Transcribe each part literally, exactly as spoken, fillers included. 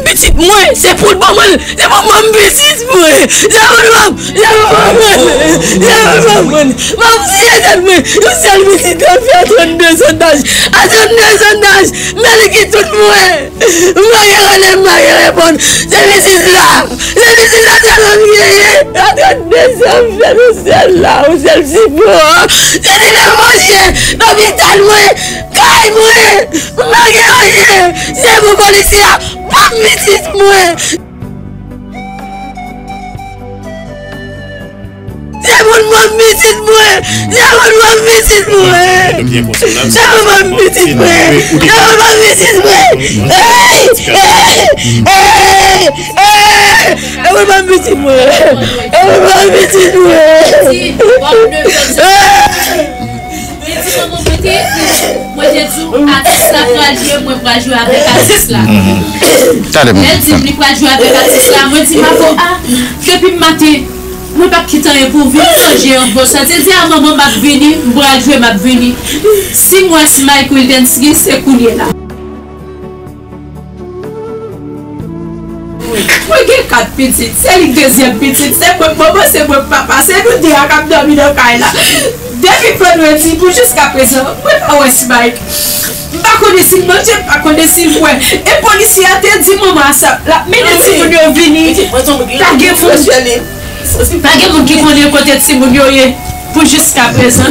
Pitit mwen, se pou l ban mwen l, se pou l ban m pitit mwen. Se pou l ban m, se pou l ban mwen l, se pou l ban mwen l. M ap tiye tèt mwen, yon sèl pitit, yon fi a trannde zan daj, a trannde zan daj, men li ki tout mwen. M pa gen rele, m pa gen reponn. Se pitit la, se pitit la sèlman m genyen. A trannde zan, m fè yon sèl la, yon sèl sipò. Se li menm manje, lopital mwen, kay mwen, m pa gen anyen. Se pou polisye a ban m pitit mwen. Se pou l ban m pitit mwen. Se pou l ban m pitit mwen. Se pou l ban m pitit mwen. Se pou l ban m pitit mwen. Ey! Ey! Ey! Ey! Se pou l ban m pitit mwen. Se pou l ban m pitit mwen. Ey! Li di, "Manman, mwen te, mwen te di w, atis la pral jwe, mwen pral jwe avèk atis la." Lè l di m li pral jwe avèk atis la, mwen di, "Mafo, a, depi maten, mwen p ap kite anyen pou w vin manje yon bon sèt." Li di, "A, manman, m ap vini, m pral jwe, m ap vini." Si m wè Smike Wildenski, se kounye la. Mwen gen kat pitit, se li k dezyèm pitit, se mwen k manman, se mwen k papa, se nou de a k ap dòmi nan kay la. Depi vandredi pou jiska prezan, mwen pa wè Smike. M pa konnen si l manje, m pa konnen si l bwè. E polisye a te di manman a sa, l ap mennen timoun yo vini. Pa gen moun, pa gen moun ki konnen kote timoun yo ye pou jiska prezan.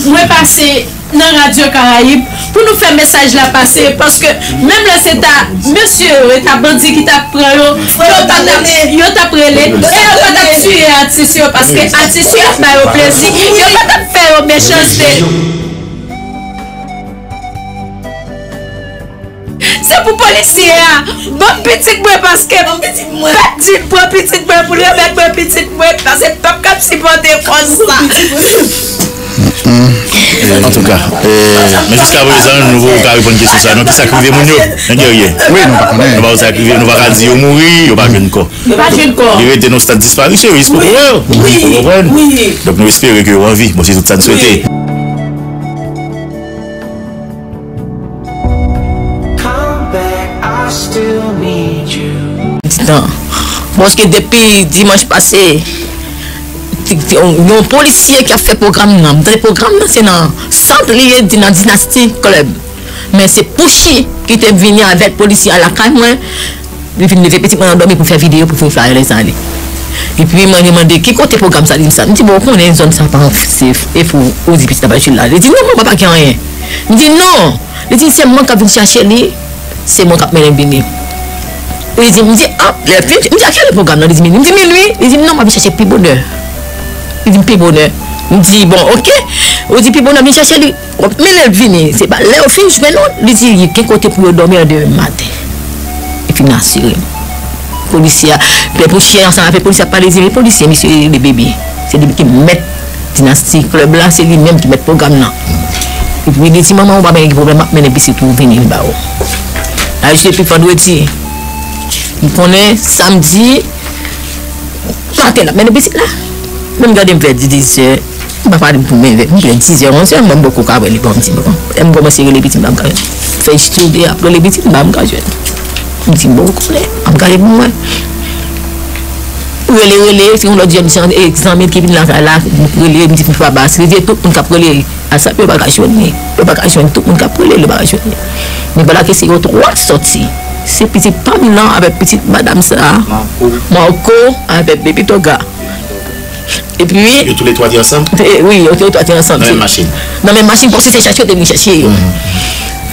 Mwen pase nan Radyo Karayib pou nou fè mesaj la pase, paske menm lè se ta mesye yo, e ta bandi ki t ap pran yo, yo pa t ap, yo t ap rele, e yo pa t ap tiye atis yo, paske atis yo ap ba yo plezi, yo pa t ap fè yo mechanste. Se pou polisye a ban m pitit mwen, paske m pèdi l pran pitit mwen pou l remèt mwen pitit mwen, paske m p ap kab sipòte kòz sa. Antouka, men jiska prezan, nou poko ka reponn kesyon sa a non. Kisa k rive moun yo? Nan Guerrier? Wi, nou pa konnen. Nou pa wè sa k rive, nou pa ka di yo mouri, yo pa jwenn kò. Yo pa jwenn kò. Li rete nan stad disparisyon, wi, poko wè yo. Ou konprann? Donk, nou espere ke yo an vi. Bon, se tout sa n swete. Di tan. Paske depi dimanch pase, ti, ti, yon, yon polisye ki ap fè pwogram nan. M tande pwogram nan, se nan sant li ye, di nan Dynasty Club. Men se Pouchi ki te vini avèk polisye a lakay mwen. Li vin leve pitit mwen nan dòmi pou fè videyo, pou voye flyer les ale. Epi mwen demande ki kote pwogram sa, li di m sa. M di, "Bon, ou konnen zòn sa pa safe, e pou ou di pitit la pa jwe la." Li di, "Non, manman, pa gen anyen." M di, "Non." Li di, "Se mwen k ap vin chache li, se mwen k ap mennen l vini." Li di, m di, "A, lè fin," m di, "A kèlè pwogram nan?" Li di, "Minui." M di, "Minui?" Li di, "Non, m ap vin chache pi bonè." Li di m, "Pi bonè." M di, "Bon, oke." Ou di, "Pi bonè, vin chache li." W ap mennen l vini. Se pa lè yo fin jwenn ou, li di, "Gen kote pou yo dòmi a demen maten." Li fin asire m. Polisye a, lè polisye a ansanm avèk polisye a ap pale, li di, "Men polisye, misye rele Baby." Se li ki mèt Dynasty Club la, se li menm ki mèt pwogram nan. Epi li di, "Manman, ou pa gen pwoblèm, m ap mennen pitit ou vini, li ba ou." Aji depi vandredi. M konnen samdi, maten l ap mennen pitit la. Men m gade m fè dizè. M pa pale pou mwen, m fè dizè, onzè, mwen m poko ka wè li, bon, m di, bon. Lè m kòmanse rele pitit m, m pa ka jwenn. Fè istri de ap rele pitit m, m pa ka jwenn. M di, bon, konnen, m ap gade pou mwen. Rele, rele, se yon lòt jèn jan, e, zanmi ki vin lakay la, rele, m di, papa, se rive tout moun k ap rele, a sa, yo pa ka jwenn li. Yo pa ka jwenn tout moun k ap rele, yo pa ka jwenn li. Men vwala ke se yo twa k sòti. Se pitit pa m nan avèk pitit madanm sa a. Marco. Marco avèk Baby Toga. Epi yo toulètwa te ansanm? Wi, yo toulètwa te ansanm. Nan menm machin? Nan menm machin, paske se chache yo te vin chache yo.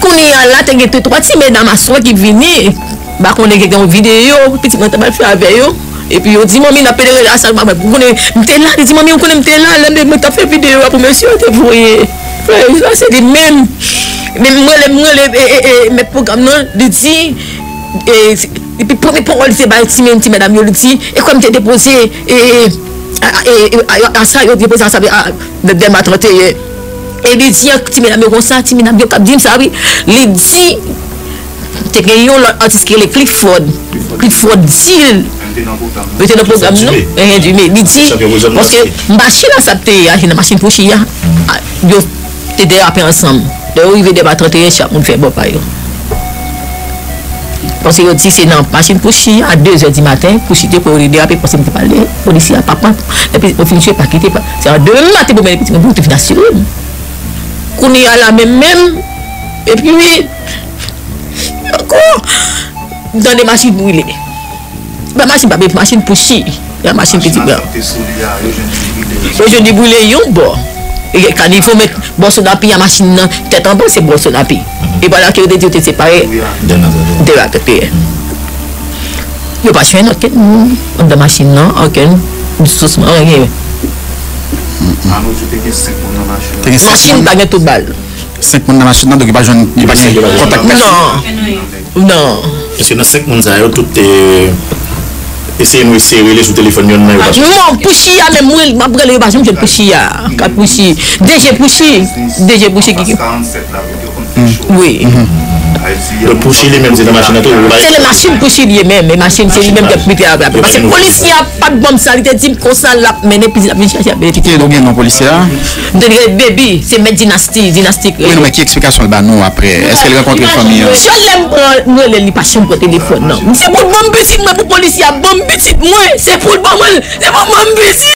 Kounye a la, te gen de twa ti medam aswè ki vini. M pa konnen, gen yon videyo, pitit mwen te pral fè avè yo. Epi yo di, "Manmi, n ap pede rele a sa, mwen, ou konnen, m te la." Li di, "Manmi, ou konnen m te la, lè m te, mwen t ap fè videyo a pou mesye yo te voye." Frè, sa se li menm. Men mwen, lè mwen, lè, e, e, e, mèt pwogram nan, li di, e, epi premye pawòl li te bay ti men, ti medam yo, li di, e kwè m te depoze, e, a, a, e, e, a, a sa yo depoze ansanm a, Dèlma trannteyen. E li di ak ti medam yo konsa, ti medam yo k ap di m sa, wi. Li di, te gen yon lòt atis ki rele Clifford. Clifford di l, li te nan pwogram nan, Enhen Dime. Li di, paske machin nan sa te ye a, se nan machin Pouchi a, a, yo te derape ansanm. Lè yo rive Dèlma trannteyen, chak moun fè bò pa yo. Paske yo di se nan machin Pouchi a de zè di maten, Pouchi te pran, yo te derape, paske m te pale, polisye a pa pran. Epi yo fin tire, pa kite, pa. Se a de maten pou mwen, epi pou te fin asire m. Kounye a la menm menm, epi ankò, m tande machin brile. Pa machin pa, machin Pouchi. La machin ki ti blan. Yo jwenn li brile yon bò. E kanivo met bò Sonapi a machin nan tèt anba, se bò Sonapi. E pa la ke yo te di yo te separe. De la tete. Yo pa jwenn okenn moun anndan machin nan, okenn sousman, anyen. Machin pa gen tout bal. Senk moun nan machin nan, donk yo pa jwenn, yo pa gen kontak pèsonèl. Non. Non. Èske nan senk moun sa yo, tout te eseye nou eseye rele sou telefòn yonn nan yo pa sou? Non, Pouchi a menm, mwen, m ap rele, yo pa janm jwenn Pouchi a. Ka Pouchi. D G Pouchi. D G Pouchi ki. Wi. Donk Pouchi li menm se nan machin nan tou, ou pa. Se nan machin Pouchi li ye menm, e machin se li menm ki ap mete a. Paske polisye a pa t ban m sa, li te di m konsa l ap mennen pitit, l ap vin chache, l ap mennen pitit. Ki non, gen non polisye a? M te di Baby, se mèt dinasti, dinastik. Wi, non, men ki eksplikasyon l ba nou apre? Èske l rankontre fanmi an? Chak lè m pran, m rele li, pa janm pran telefòn nan. Se pou l ban m pitit mwen, pou polisye a ban m pitit mwen. Se pou l ban mwen, se pou l ban m pitit.